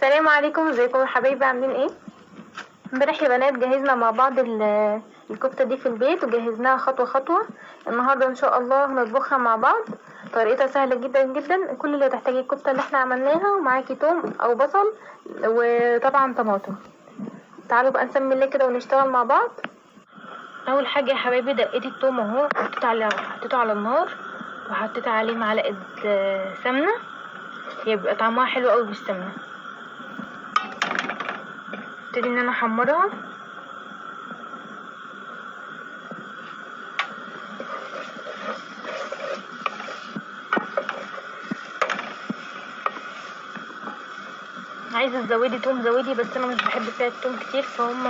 السلام عليكم، ازيكم يا حبايبي؟ عاملين ايه؟ امبارح يا بنات جهزنا مع بعض الكفتة دي في البيت وجهزناها خطوة خطوة. النهارده ان شاء الله هنطبخها مع بعض، طريقتها سهلة جدا جدا. كل اللي هتحتاجيه الكفتة اللي احنا عملناها، ومعاكي توم او بصل وطبعا طماطم. تعالوا بقى نسمي الله كده ونشتغل مع بعض. اول حاجة يا حبايبي دقيت التوم اهو، حطيته على النار وحطيت عليه معلقه سمنه، يبقى طعمها حلو قوي بالسمنه. ابتدي ان انا احمرها. عايزه تزودي توم زودي، بس انا مش بحب فيها التوم كتير، فهم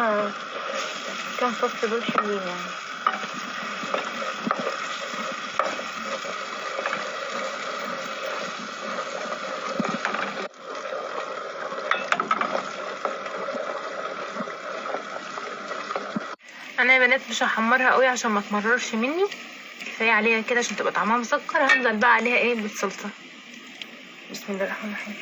كام فص دول حلوين يعني. انا يا بنات مش هحمرها قوي عشان ما تمررش مني، كفاية عليها كده عشان تبقى طعمها مسكر. هنزل بقى عليها ايه بالصلصه. بسم الله الرحمن الرحيم.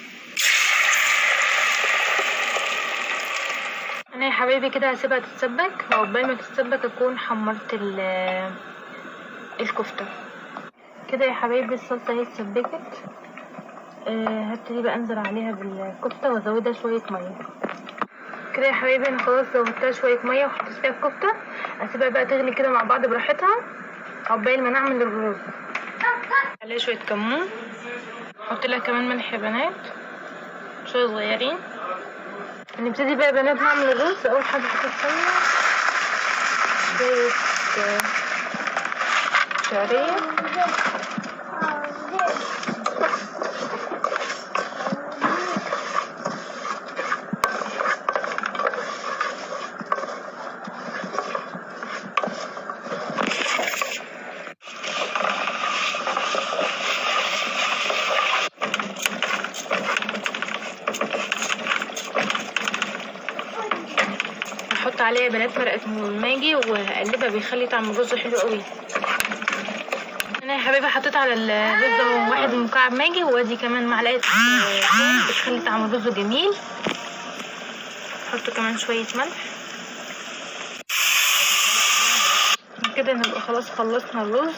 انا يا حبايبي كده هسيبها تتسبك، وعقبال ما تتسبك اكون حمرت الكفتة كده يا حبايبي. الصلصه اهي اتسبكت. هبتدي بقى انزل عليها بالكفته وازودها شوية مية كده يا حبايبي. انا خلاص زودتها شوية مية وحطيت فيها الكفتة، هسيبها بقى تغلي كده مع بعض براحتها عقبال ما نعمل الرز. عليها شوية كمون، احط لها كمان ملح يا بنات، شوية صغيرين. هنبتدي بقى يا بنات نعمل الرز. اول حاجة احط السمنة، شوية شعرية، هحط عليها يا بنات مرقه ماجي وهقلبها، بيخلي طعم الرز حلو قوي. انا يا حبايبي حطيت على الرز اهو 1 مكعب ماجي، وادي كمان معلقه توم بتخلي طعم الرز جميل. احط كمان شوية ملح كده، نبقى خلاص خلصنا الرز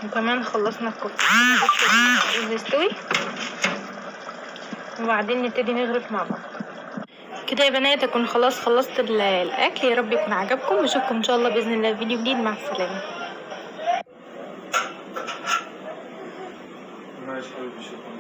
وكمان خلصنا الكفتة. الرز يستوي وبعدين نبتدي نغرف مع بعض كده يا بنات. اكون خلاص خلصت الاكل. يا رب يكون عجبكم، واشوفكم ان شاء الله باذن الله في فيديو جديد. مع السلامة. ماشي حبيبي، شكرا.